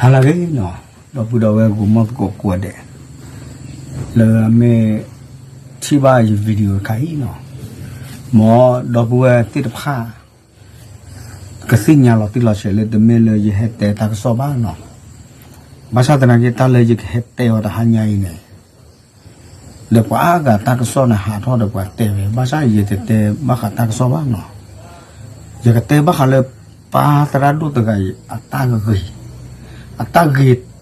အါလၢဂ့ၤနီၤ, ဒီပုၢ်ဒီဝဲၢ်ဂီၢ်မီၢ်သကိးကိးဂၤဒဲး, လၢအမ့ၢ်ထံၣ်ဘၣ်ယ video တခါအံၤနီၤ, မ်ဒီပုၢ်ဝဲၢ်သ့ၣ်တဖၣ် ကသ့ၣ်ညါလီၤတံၢ်လီၤဆဲးလၢတမ့ၢ်လၢယဟဲတဲတၢ်ကစီၣ်ဘၣ်နီၤ, ဘၣ်ဆၣ်သနာ်က့ တၢ်လၢယကဟဲတဲအီၤတဟါညါအံၤန့ၣ် ဒီးပှၤအါဂၤတၢ်ကစီၣ်န့ၣ်ဟးထီၣ်ဒီးပှၤတဲဝဲ, ဘၣ်ဆၣ်ယတတဲဘၣ်ဃးတၢ်ကစီၣ်ဘၣ်နီၤ, ယကတဲဘၣ်ဃးလၢ ပၢ်သရၣ်ဒိၣ်တဂၤအံၤ အတၢ်ဂ့ၤ, အတၢ်ဂ့ၤ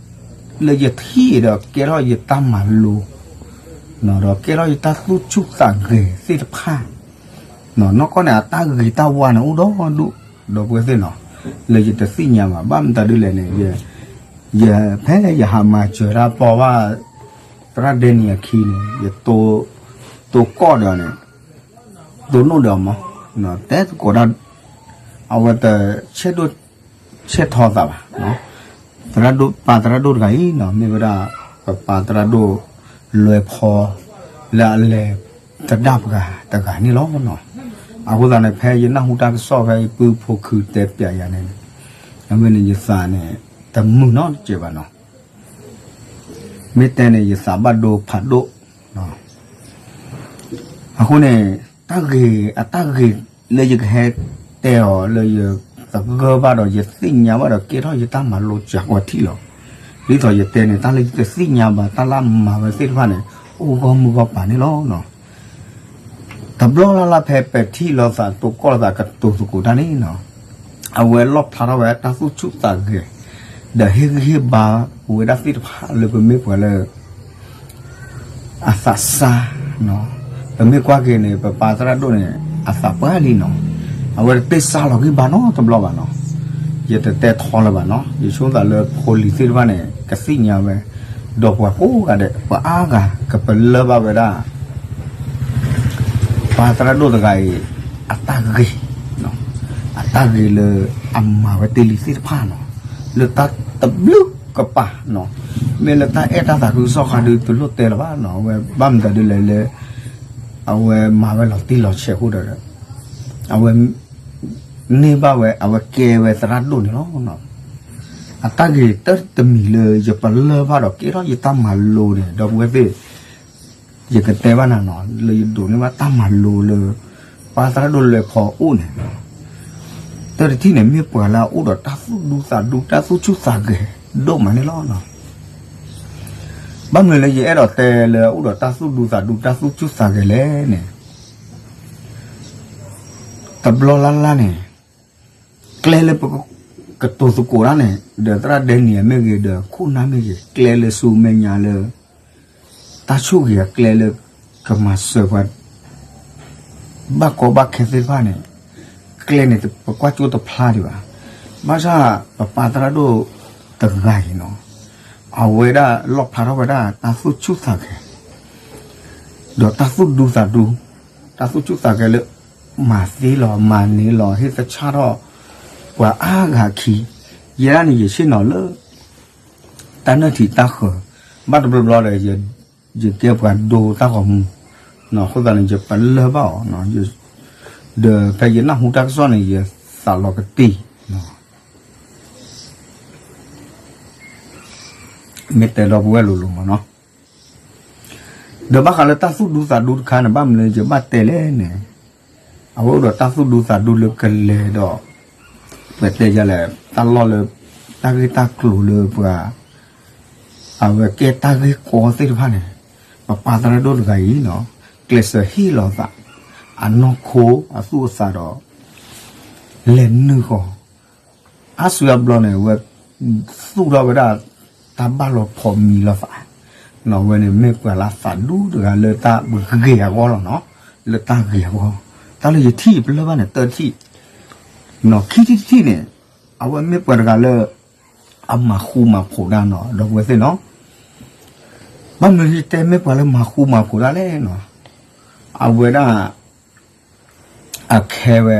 လၢယထံၣ်ဒီးကဲထီၣ်ယတၢ်မၤလိ ဒီးကဲထီၣ်ယတၢ်သူၣ်ဆူၣ်သးဂဲၤသ့ၣ်တဖၣ်, နီၢ်ကီၢ်န့ၣ် အတၢ်ဂ့ၤတၢ်ဝါန့ၣ်အိၣ်ဒီဒူၣ် ဒီပုၢ်ဝဲၢ်သ့ၣ်နီၤ, လၢယတသ့ၣ်ညါဘၣ်, ဘၣ်မတၤဒ်လဲၣ်န့ၣ် ယ ယ ဖဲယဟးမၤစၢၤတၢ်ပီၢ်ဘၣ် သရၣ်ဒဲနံၤအခံန့ၣ် ယ တိၤကီၢ်ဒီးန့ၣ် တိၤနိၣ်ဒီးမး, တဲသကိးတၢ်, အဝဲတဆဲးဒိၣ်ဆဲးထီသးဘၣ်, သရၣ်ဒိၣ် ပၢ်သရၣ်ဒိၣ်တဂၤအံၤနီၤ မ့ၢ်ဝဲဒၣ် ပပၢ်သရၣ်ဒိၣ် လွဲဖီ လၢအလဲၤသဒၣ်ပှၤတဂၤန့ၣ်လီၤ. အဃိသတးန့ၣ် ဖဲယနၢ်ဟူတၢ်ကစီၣ်ဖဲအံၤ ပုၢ်ဖိခုတဲပျးယၤန့ၣ် အဝဲန့ၣ်ယသးန့ၣ် တမုာ်နီတစဲးဘၣ်နီၤ, မ့ၢ်တဲန့ၣ် ယသးဘၣ်ဒိဖးဒိၣ် အဃိန့ၣ် တၢ်ဂ့ၤ အတၢ်ဂ့ၤလၢယကဟဲတဲအီၤလၢယသဂၢၢ်ဘၣ်ဒီး ယသ့ၣ်ညါဘၣ်ဒီး ကဲထီၣ်ယတၢ်မၤလိစှၤကွၢ်ထံၣ်လီၤ. ဒ်သိးယတဲန့ၣ် တၢ်လၢယတသ့ၣ်ညါဘၣ် တၢ်လၢအမၤဝဲသ့ၣ်တဖၣ်န့ၣ် အိၣ်ဂီၢ်မုၢ်ဂီၢ်ပၤန့ၣ်လီၤ. တဘျီလၢ်လၢ်ဖဲပထံၣ်လိာ်သး တိၤကီၢ်လိာ်သး ကတိၤသကိးတၢ်န့ၣ်နီၤ, အဝဲလီၣ်ဖျါထီၣ်ဝဲတၢ်သူၣ်ဆူၣ်သးဂဲၤ ဒီးဟ့ၣ်ဂံၢ်ဟ့ၣ်ဘါဝဲဒၣ်သ့ၣ်တဖၣ်လၢပမ့ၢ်ပှၤလၢ အသးစါ, ပမ့ၢ်ကွၢ်က့ၤန့ၣ် ပပၢ်သရၣ်ဒိၣ်န့ၣ် အသးပှၢ်လံနီၤ, အဝဲတသ့ၣ်စါလီၤဂံၢ်ဘါနီတဘျီဘၣ်နီၤ, ယတတဲထီလၢၤဘၣ်နီၤ, ယဆိသးလၢဖိလံၤသ့ၣ်တဖၣ်န့ၣ် ကသ့ၣ်ညါဝဲ, ဒီးပှၤကိးဂၤဒဲး ပှၤအါဂၤကပလၢၢ်ဘၣ်ဝဲဒၣ် ပၢ်သရၣ်ဒိၣ်တဂၤအံၤ အတၢ်ဂ့ၤ, အတၢ်ဂ့ၤလၢအမၤဝဲတ့ၢ်လံသ့ၣ်တဖၣ်နီၤ, လၢတၢ်တဘျုးကပၤနီၤ, မ့ၢ်လၢတၢ်အဲၣ်တၢ်သးခုကစီၣ်ခါဒုး တလိၣ်တဲလၢၤဘၣ်နီၤ, အဝဲဘၣ်မတၤဒ်လဲၣ်လၢ အဝဲမၤဝဲလီၤတံၢ်လီၤဆဲးအဃိဒီး အဝဲ န့ၢ်ဘၣ်ဝဲ အဝဲကဲဝဲသရၣ်ဒိၣ်န့ၣ်လီၤ. အတၢ်ဂ့ၤတၢ်တမံၤလၢယပလၢၢ်ဘၣ်ဒီး ကဲထီၣ်ယတၢ်မၤလိန့ၣ် ဒီပုၢ်ဝဲၢ်သ့ၣ်, ယကတဲဘၣ်နၤနီၤ လၢယဒိးန့ၢ်ဘၣ်တၢ်မၤလိလၢ ပၢ်သရၣ်ဒိၣ်လွဲဖီအအိၣ်န့ၣ်, တၢ်တထံၣ်န့ၣ် မ့ၢ်ပှၤလၢအအိၣ်ဒီးတၢ်သူၣ်ဒူသးဒူ တၢ်သူၣ်ဆူၣ်သးဂဲၤဒိၣ်မးန့ၣ်လီၤ. ဘၣ်မနုၤလၢယအဲၣ်ဒိးတဲလၢအအိၣ်ဒီးတၢ်သူၣ်ဒူသးဒူ တၢ်သူၣ်ဆူၣ်သးဂဲၤလဲၣ်န့ၣ် တဘျီလၢ်လၢ်န့ၣ် ကျဲလၢပကတိၤသကိးတၢ်န့ၣ် ဒီးသရၣ်ဒဲနံၤမ့ၢ်ဂ့ၤ ဒီးခိၣ်နၢ်မ့ၢ်ဂ့ၤ ကျဲလၢဆူမဲာ်ညါလၢ တၢ်ဆိၣ်ဂ့ၤအကျဲလၢ ကမၤစၢၤပှၤ ဘၣ်ကီဘၣ်ခဲသ့ၣ်တဖၣ်န့ၣ် ကျဲန့ၣ် ပကွၢ်ကၠိတဖျါဒံးဘၣ်. ဘၣ်ဆၣ်ပပၢ်သရၣ်ဒိၣ်တဂၤအံၤနီၤ အဝဲဒၣ်လီၣ်ဖျါထီၣ်ဝဲဒၣ်တၢ်သူၣ်ဆူၣ်သးဂဲၤ ဒီးတၢ်သူၣ်ဒူသးဒူ, တၢ်သူၣ်ဆူၣ်သးဂဲၤလၢ မၤသ့လီၤ မၤန့ၢ်လီၤ ဟ့ၣ်သဆၣ်ထီၣ် ပှၤအါဂၤအခံ, ယဲဒၣ်န့ၣ် ယဆ့ၣ်နီၤလၢ တၢ်နၢၣ်ထံးတၢ်ဃၢၤ, ဘၣ်တဘျီဘျီဒီး ယကဲပှၤဒိတၢ်ဂီၤမူ, အဃိသတးန့ၣ် ယပလၢၢ်ဘၣ်အီၤ, ဒီးဖဲယနၢ်ဟူတၢ်ကစီၣ်န့ၣ် ယသးလီၤကတံၢ် မ့ၢ်တဲဒီပုၢ်ဝဲၢ်လိၤလိၤမးနီၤ, ဒီးဘၣ်ဃးလၢတၢ်သူၣ်ဒူသးဒူတခါန့ၣ် ဘၣ်မနုၤလၢယဘၣ်တဲလဲၣ်န့ၣ်, အဝဲအိၣ်ဒီးတၢ်သူၣ်ဒူသးဒူလၢကလဲၤဒီး ပတဲယၤလဲၣ် တၢ်လီၢ်လၢ တၢ်ဂ့ၢ်တၢ်ကျိၤလၢပှၤ အဝဲကဲတၢ်ဂ့ၢ်ကီသ့ၣ်တဖၣ်န့ၣ်, ပပၢ်သရၣ်ဒိၣ်တဂၤအံၤနီၤ ကျဲးစၢးဟ့ၣ်လီၤသး အနီၢ်ခိအသူၣ်အသးဒီး လဲၤနုာ်ဃီၤ အါစုအါဘျီန့ၣ် အဝဲ သူၣ်ထီၣ်ဝဲဒၣ် တၢ်ဘၣ်လီၤဖိးမံၤလီၤသး, အဝဲန့ၣ်မ့ၢ်ပှၤလၢအသးဒူတဂၤလၢတၢ်ဂ့ၤအဂီၢ်လီၤနီၤ, လၢတၢ်ဂ့ၤအဂီၢ်, တၢ်လၢယထံၣ်ယပလၢၢ်ဘၣ်န့ၣ် တၢ်ထံၣ်, ခံထံၣ်တထံၣ်န့ၣ် အဝဲမ့ၢ်ပှၤတဂၤလၢ အမၤဃူမၤဖိးတၢ်နီၤ ဒီပုၢ်ဝဲၢ်သ့ၣ်နီၤ, ဘၣ်မနုၤယတဲမ့ၢ်ပှၤလၢမၤဃူမၤဖိးတၢ်လဲၣ်နီၤ, အဝဲဒၣ် အခဲဝဲ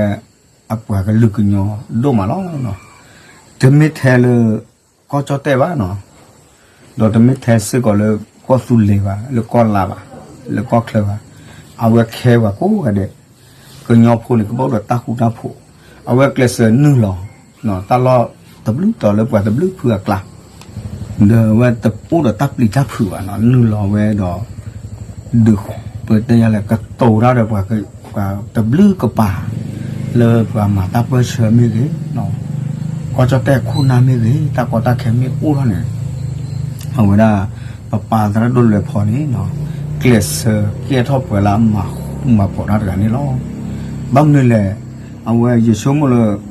အပှၤကလုာ်ကညီဒိၣ်မးလီၤ. တမ့ၢ်ထဲလၢ ကီၢ်ကၠီၣ်တဲၣ်ဘၣ်နီၤ, ဒီးတမ့ၢ်ထဲစ့ၢ်ကီးလၢကီၢ်သူလ့ၤဘၣ်, လၢကီၢ်လါဘၣ်, လၢကီၢ်ချၢဘၣ်, အဝဲခဲပှၤကိးဂၤဒဲး, ကညီဖိန့ၣ် ကဘၣ်အိၣ်ဒီးတၢ်ဃူတၢ်ဖိး, အဝဲကျဲးစၢးနုာ်လီၤ တၢ်လီၢ်တဘျုးတီၤလၢပှၤတဘျုးဖုအကျါ ဒီးအဝဲတအိၣ်ဒီးတၢ်ပျံၤတၢ်ဖုးဘၣ်နီၤ, နုာ်လီၤဝဲဒီး ဒုးပတဲယၤလဲၣ် ကတိၤတၢ်ဒီးပှၤ ပှၤတဘျုးကပၤ လၢပှၤမၤတၢ်ပၢၢ်ဆၢမ့ၢ်ဂ့ၤ, ကီၢ်ကၠီၣ်တဲၣ်ခိၣ်နၢ်မ့ၢ်ဂ့ၤ တၢ်ကီတၢ်ခဲမ့ၢ်အိၣ်ထီၣ်န့ၣ် အဝဲဒၣ် ပပၢ်သရၣ်ဒိၣ်လွဲၤဖီန့ၣ် ကျဲးစၢးကဲထီၣ်ပှၤလၢအမၤဃူမၤဖိးတၢ်တဂၤန့ၣ်လီၤ. ဘၣ်မနုၤလဲၣ်, အဝဲယဆိကမိၣ်လၢ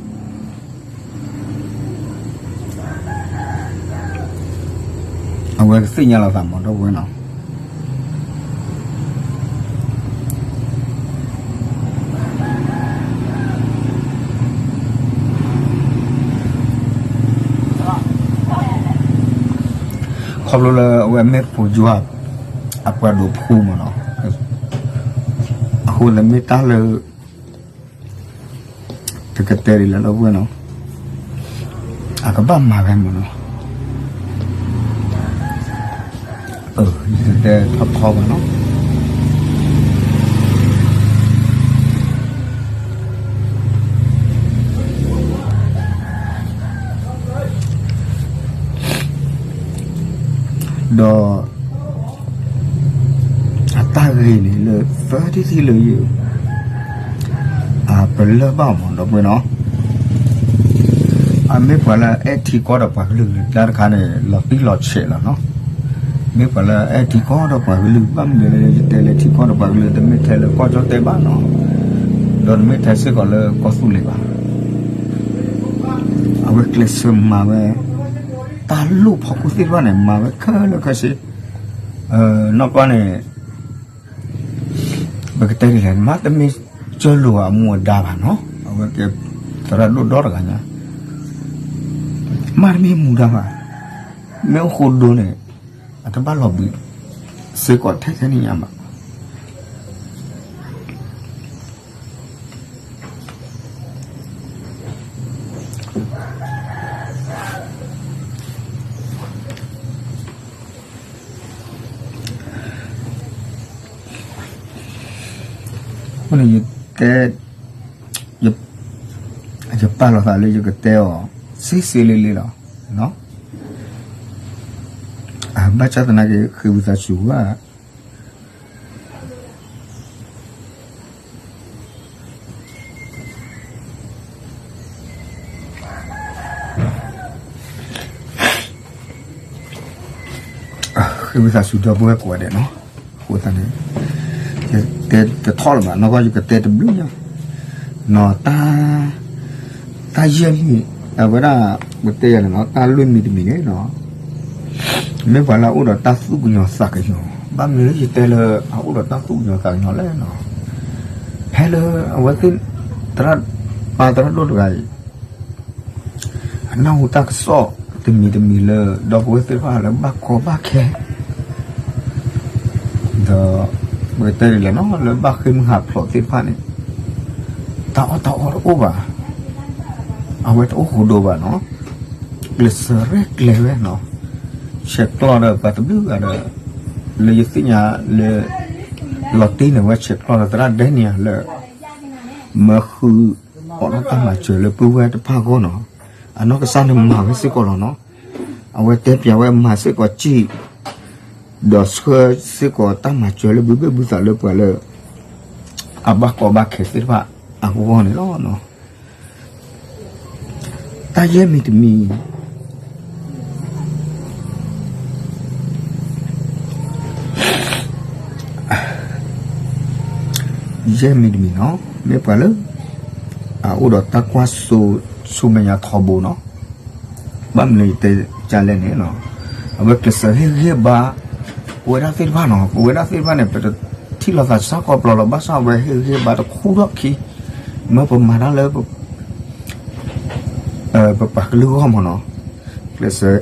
အဝဲကသ့ၣ်ညါလီၤသးမး ဒီပုၢ်ဝဲၢ်နီၤ. ခီဖျိလၢအဝဲမ့ၢ်ပယွၤ အပှၤဒိးဖှူမးနီၤ, အဃိန့ၣ်မ့ၢ်တၢ်လၢ တကတဲဒ်လဲၣ် ဒီပုၢ်ဝဲၢ်နီၤ, အကဘၣ်မၤဝဲမးနီၤ, ယကတဲထီၣ်ထီဘၣ်နီၤ. ဒီး အတၢ်ဂ့ၤန့ၣ်လၢသၢထံၣ်ထံၣ်လၢ အပလၢၢ်ဘၣ်မး ဒီပုၢ်ဝဲၢ်နီၤ, အမ့ၢ်ပှၤလၢအအဲၣ်ထံကီၢ်ဒီးပှၤကလုာ်တၢ်တခါန့ၣ် လီၤတံၢ်လီၤဆဲးလီၤနီၤ, မ့ၢ်ပှၤလၢအအဲၣ်ထံကီၢ်ဒီးပှၤကလုာ် ဘၣ်မနုၤလဲၣ် ယတဲလၢထံကီၢ်ဒီးပှၤကလုာ် တမ့ၢ်ထဲလၢကီၢ်ကၠီၣ်တဲၣ်ဘၣ်နီၤ, ဒီးတမ့ၢ်ထဲစ့ၢ်ကီးလၢကီၢ်သူလ့ၤဘၣ်, အဝဲကျဲးစၢးမၤဝဲ တၢ်လိၣ်ဖီခိၣ်သ့ၣ်တဖၣ်န့ၣ် မၤဝဲခဲလၢာ်ခဲဆ့, နီၢ်ကီၢ်န့ၣ် ပကတဲဒ်လဲၣ် မ့တမ့ၢ်ကၢလိာ်အမူအဒါဘၣ်နီၤ, အဝဲကဲသရၣ်ဒိၣ်ဒီတဂၤညါ, မ့တမ့ၢ်မူဒါဘၣ်, မ့ၢ်အိၣ်ဃိဒိန့ၣ် အတဘၣ်လီၤဘှံးစ့ၢ်ကီးထဲထဲန့ၣ်ညါဘၣ်. အဃိန့ၣ် ယတဲ, ယပာ်လီၤသးလၢယကတဲအီၤ စ့စ့လ့လ့လီၤ. ဘၣ်ဆၣ်သနာ်က့ ဃ့ဝံသးစူၤဘၣ် ဃ့ဝံသးစူၤဒီပုၢ်ဝဲၢ်ကိးဂၤဒဲးနီၤ, အဃိသတးန့ၣ် ယတဲတထီၣ်လၢၤဘၣ် နီၢ်ကီၢ် ယကတဲတဘျုးညါ, နီၤ, တၢ်ယဲၢ်မံၤ အဝဲဒၣ် ပတဲယၤန့ၣ်နီၤ တၢ်လွံၢ်မံၤတမံၤန့ၣ်နီၤ မ့ၢ်ပှၤလၢအအိၣ်ဒီးတၢ်သူၣ်ကညီၤသးကညီၤ, ဘၣ်မနုၤလၢယတဲလၢအအိၣ်ဒီးတၢ်သူၣ်ကညီၤသးကညီၤလဲၣ်နီၤ, ဖဲလၢအဝဲသ့ၣ် သရၣ်, ပၢ်သရၣ်ဒိၣ်တဂၤအံၤ အနၢ်ဟူတၢ်ကစီၣ်တမံၤတမံၤလၢ ဒီပုၢ်ဝဲၢ်သ့ၣ်တဖၣ်လၢဘၣ်ကီဘၣ်ခဲ ဒီး ပကတဲဒ်လဲၣ်နီၤ လၢဘၣ်ဃ့ၢ်မှံဟးဖျိးသ့ၣ်တဖၣ်န့ၣ် တၢ်အီၣ်တၢ်အီတအိၣ်ဘၣ်, အဝဲတအိၣ်ဃိဒိဘၣ်နီၤ, ကျဲးစၢးရဲၣ်ကျဲၤဝဲနီၤ, ဆဲးကျိးဒီးပှၤတဘျုးဂၤဒီး လၢယသ့ၣ်ညါလၢ လီၤတံၢ်န့ၢ်ဝဲဆဲးကျိးဒီးသရၣ်ဒဲနံယၤလၢ မၢဃုာ်အိးထီၣ်တၢ်မၤစၢၤလၢပုၢ်ဝဲၢ်တဖၣ်အဂီၢ်နီၤ, အနီၢ်ကစၢ်န့ၣ်မၤဝဲစ့ၢ်ကီးလီၤနီၤ, အဝဲတဲပျးဝဲမၤစ့ၢ်ကီးစံၣ် ဒီးဆှၢစ့ၢ်ကီးတၢ်မၤစၢၤလၢပုၢ်ဝဲၢ်ပုၢ်သးလၢပှၤလၢ အဘၣ်ကီဘၣ်ခဲသ့ၣ်တဖၣ်အဂီၢ်န့ၣ်လီၤ. တၢ်ယဲၢ်မံၤတမံၤ ယဲၢ်မံၤတမံၤနီၤ မ့ၢ်ပှၤလၢ အအိၣ်ဒီးတၢ်ကွၢ်စိဆူမဲာ်ညါထီဘိနီၤ, ဘၣ်မနုၤယတဲဒ်လဲၣ်န့ၣ် အဝဲကျဲးစၢးဟ့ၣ်ဂံၢ်ဘါ ပဝဲဒၣ်သ့ၣ်တဖၣ်နီၤ, ပဝဲဒၣ်သ့ၣ်တဖၣ်န့ၣ် ပတထံၣ်လိာ်သးစၢ်ကီးပျီလီၤ, ဘၣ်ဆၣ်အဝဲဟ့ၣ်ဂံၢ်ဘါတခူထီၣ်ခံ, မ့ၢ်ပမၤတၢ်လၢ ပပှၤကလုာ်ဂီၢ်မးနီၤ, ကျဲးစၢး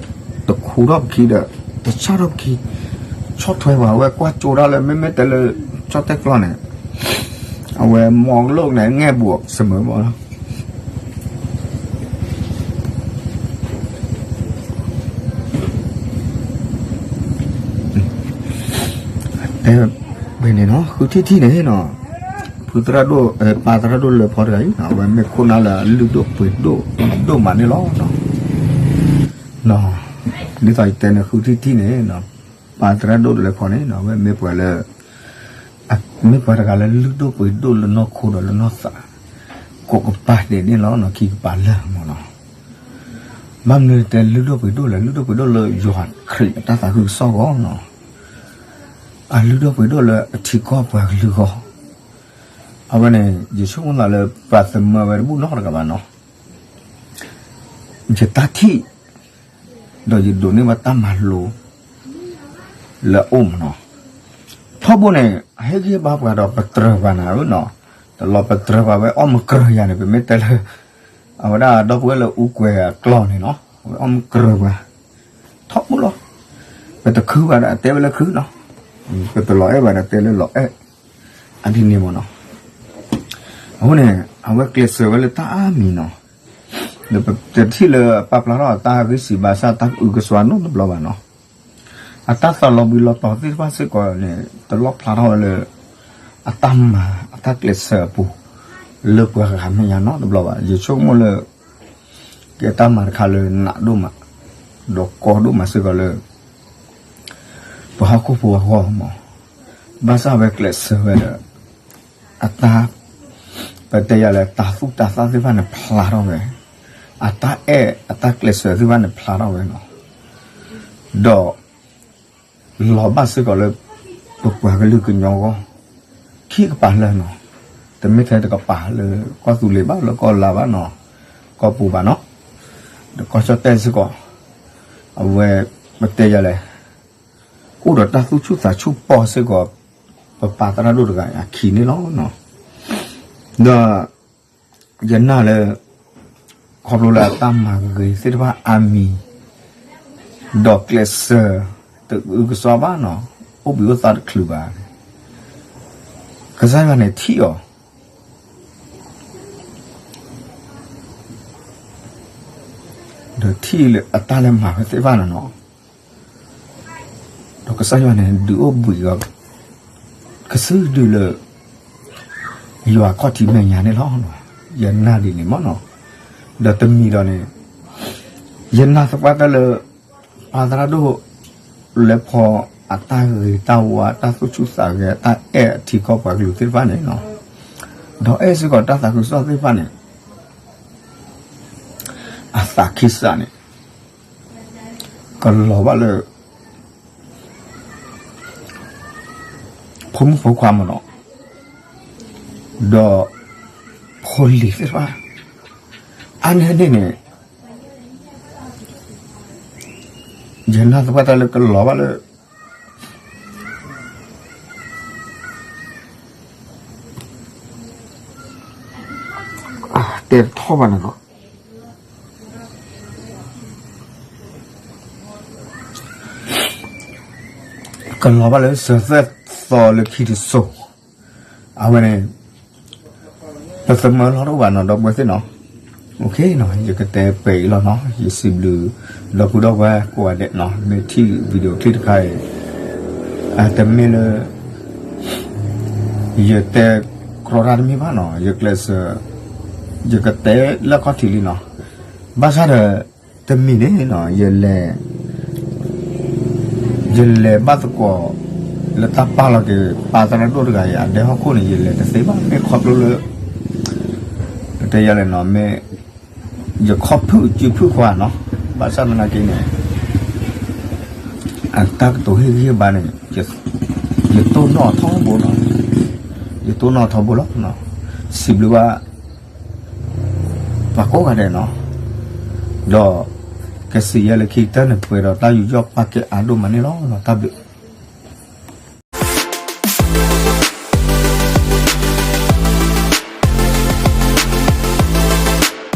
တခူထီၣ်ပခံဒီး တဆၣ်ထီၣ်ပခံ, ဆီၣ်ထွဲပှၤ အဝဲကွၢ်ကၠိဒၣ်လၢ မ့မ့ၢ်တဲလၢ ကၠီၣ်တဲၣ်ကျီၢ်န့ၣ် အဝဲမီလိၣ်န့ၣ် ငဲၢ်ဘိးစမၢဘၣ်လီၤ. တဲ ဝဲန့ၣ်နီၤ ဃုထံၣ်ထံၣ်န့ၣ်နီၤ, ဖုသရၣ်ဒိၣ် ပၢ်သရၣ်ဒိၣ်လၢဖီတဂၤအံၤနီၤ, အဝဲမ့ၢ်ခိၣ်နၢ်လၢအလုၢ်ဒိၣ်ပှ့ၤဒိၣ်ဒိၣ်မးန့ၣ်လီၤ. ဒ်သိးယတဲန့ၣ်ဃုထံၣ်ထံၣ်န့ၣ်, ပၢ်သရၣ်ဒိၣ်တလဲဖီန့ၣ် အဝဲမ့ၢ်ပှၤလၢ, မ့ၢ်ပှၤတဂၤလၢလုၢ်ဒိၣ်ပှ့ၤဒိၣ်လၢနီၢ်ခိဒီးလၢနီၢ်သး, ကိးကပၤဒဲးန့ၣ်လီၤ, ခံကပၤလၢာ်မ့ၢ်နီၤ. ဘၣ်မနုၤတဲလုၢ်ဒိၣ်ပှ့ၤဒိၣ်လဲၣ်, လုၢ်ဒိၣ်ပှ့ၤဒိၣ်လၢယွၤခရံာ်အတၢ်သးခုကစီၣ်အဂီၢ်နီၤ. အလုၢ်ဒိၣ်ပှ့ၤဒိၣ်လၢအထံကီၢ်ပှၤကလုာ်အဂီၢ်. အဝဲန့ၣ် ယဆိကမိၣ်သးလၢပှၤသမၢဝဲတဘူၣ်နီတဂၤဘၣ်နီၤ. ယတၢ်ထံၣ်, ဒီးယဒိးန့ၢ်ဘၣ်တၢ်မၤလိ လၢအအိၣ်မ့ၢ်နီၤ. ထီဘိန့ၣ် အဟ့ၣ်ဂံၢ်ဟ့ၣ်ဘါပှၤဒီးပတြၢၤပှၤနၤဧၢနီၤ. တလီၤပတြၢၤပှၤဝဲအီၣ်မုၢ်ကြၢၤယၤန့ၣ် ပမ့ၢ်တဲလၢ အဝဲဒၣ်ဒီပုၢ်ဝဲၢ်လၢအူကွဲၤအကျီၢ်န့ၣ်နီၤ, အဝဲအီၣ်မုၢ်ကြၢၤပှၤ ထီဘိလီၤ. ပတခုဘၣ်ဒီးအတဲဝဲလၢခုနီၤ, ပတလီၤအဲၣ်ဘၣ်ဒီးတဲလၢလီၤအဲၣ်, အဒ်န့ၣ်မ့ၢ်နီၤ. အဃိန့ၣ် အဝဲကျဲးစၢးဝဲလၢတၢ်အါမံၤနီၤ. ဒီးပတထံၣ်လၢပာ်ဖျါထီၣ်အတၢ်ဂံၢ်စၢ်ဘါစၢ်တၢ်အုကစွါနီတဘျီဘၣ်နီၤ. အတၢ်သးလီၤဘှံးလီၤတီၤသ့ၣ်တဖၣ်စ့ၢ်ကီးန့ၣ် တလီၣ်ဖျါထီၣ်ဝဲလၢ အတၢ်မၤအတၢ်ကျဲးစၢးအပူၤ လၢပှၤဂၤမဲာ်ညါနီတဘျီဘၣ်. ယဆိကမိၣ်လၢ ကဲတၢ်မၤတခါလၢနးဒိၣ်မး ဒီးကီဒိၣ်မးစ့ၢ်ကီးလၢ ပှၤဟီၣ်ခိၣ်ဖိအဂီၢ်မ့ၢ်, ဘၣ်ဆၣ်ဝဲကျဲးစၢးဝဲဒီး အတၢ် ပတဲယၤလဲၣ် တၤသူၣ်တၤသၣ်သ့ၣ်တဖၣ်န့ၣ်ဖျါထီၣ်ဝဲ, အတၢ်အဲၣ်အတၢ်ကျဲးစၢးသ့ၣ်တဖၣ်န့ၣ်ဖျါထီၣ်ဝဲနီၤ. ဒီး လီၤဘၣ်စ့ၢ်ကီးလၢ ပပှၤကလုာ်ကညီအဂီၢ် ခံကပၤလၢာ်နီၤ. တမ့ၢ်ထဲတကပၤလၢကီၢ်သူလ့ၤဘၣ် လၢကီၢ်လါဘၣ်နီၤ, ကီၢ်ပူၤဘၣ်နီၤ, ဒီးကီၢ်ကၠီၣ်တဲၣ်စ့ၢ်ကီး, အဝဲ ပတဲယၤလဲၣ် အိၣ်ဒီးတၢ်သူၣ်ဆူၣ်သးဆူၣ်ပီၢ်စ့ၢ်ကီး ပပၢ်သရၣ်ဒိၣ်တဂၤအခံန့ၣ်လီၤ. ဒီး ယနာ်လၢ ခီဖျိလၢအတၢ်မၤဂ့ၤသ့ၣ်တဖၣ်အါမံၤ ဒီးကျဲးစၢး တအုကစွါဘၣ်နီၤ, အိၣ်ဘှံးအိၣ်သါတချုးဘၣ်န့ၣ် ကစၢ်ယွၤန့ၣ်ထံၣ်အီၤ ဒီးထံၣ်လၢအတၢ်လၢမၤဝဲသ့ၣ်တဖၣ်န့ၣ်နီၤ, ဒီးကစၢ်ယွၤန့ၣ် ဒုးအိၣ်ဘှံးအီၤ ကစုဒုလၢ ယွၤခီၣ်ထံးမဲာ်ညါန့ၣ်လီၤ. ယနာ်ဒ်န့ၣ်မ့ၢ်နီၤ, ဒီးတမံၤဒီးန့ၣ် ယနာ်သပှၢ်တၢၢ်လၢ ပၢ်သရၣ်ဒိၣ် လဲၤဖီအတၢ်ဂ့ၤတၢ်ဝါ တၢ်သူၣ်ဆူၣ်သးဂဲၤ တၢ်အဲၣ်အထံကီၢ်ပှၤကလုာ်သ့ၣ်တဖၣ်န့ၣ်နီၤ, ဒီးအဲၣ်စ့ၢ်ကီးတၢ်သးခုကစီၣ်သ့ၣ်တဖၣ်န့ၣ် အသးခံစးန့ၣ် ကလီၤဘၣ်လၢ ဖိမုၣ်ဖိခွါမ့ၢ်နီၤ, ဒီး ဖိလံၤသ့ၣ်တဖၣ် အါန့ၢ်န့ၣ်န့ၣ် ယနာ်သပှၢ်တၢၢ်လၢကလီၤဘၣ်လၢ တဲတထီၣ်ဘၣ်န့ၣ်လီၤ. ကလီၤဘၣ်လၢစၢၤသွဲၣ်သီလၢခံတစိၤ, အဝဲန့ၣ် ပသမၢလီၤတအိၣ်ဘၣ်နီၤ ဒီပုၢ်ဝဲၢ်သ့ၣ်နီၤ, ယကတဲပှဲၤအံၤလီၤနီၤ, ယစံးဘျုး ဒီပုၢ်ဒီဝဲၢ်ကိးဂၤဒဲးနီၤ, မ့ၢ်ထံၣ် video clip တခါအံၤ တမ့ၢ်လၢ ယတဲကြီတၢ်တမ့ၢ်ဘၣ်နီၤ, ယကျဲးစၢး ယကတဲလၢခီၣ်ထံးလံနီၤ, ဘၣ်ဆၣ်ဒီး တမံၤန့ၣ်နီၤ ယလဲၤ ယလဲၤဘၣ်သကိး လၢတၢ်ပာ်လီၤက့ၤ ပၢ်သရၣ်ဒိၣ်တဂၤအံၤ အဒဲဟီၣ်ခိၣ်န့ၣ် ယလဲၤတသ့ဘၣ်, မ့ၢ်ခီဖျိလၢ ပတဲယၤလဲၣ်နီၤ, မ့ၢ် ယခီၣ်ဖုၣ်စုဖုၣ်ခွါနီၤ, ဘၣ်ဆၣ်သနာ်က့န့ၣ် အတၢ်ကတိၤဟ့ၣ်ဂံၢ်ဟ့ၣ်ဘါန့ၣ် ယတိၢ်နီၣ်ထီဘိလီၤ, ယတိၢ်နီၣ်ထီဘိလီၤ, စံးဘျုးဘၣ် ပှၤကိးဂၤဒဲးနီၤ, ဒီး ကစံးယဲလၢခံကတၢၢ်န့ၣ် ပှဲၤဒီးတၢ်ယူးယီၣ်ပာ်ကဲအါဒိၣ်မးန့ၣ်လီၤ, တၢ်ဘျုး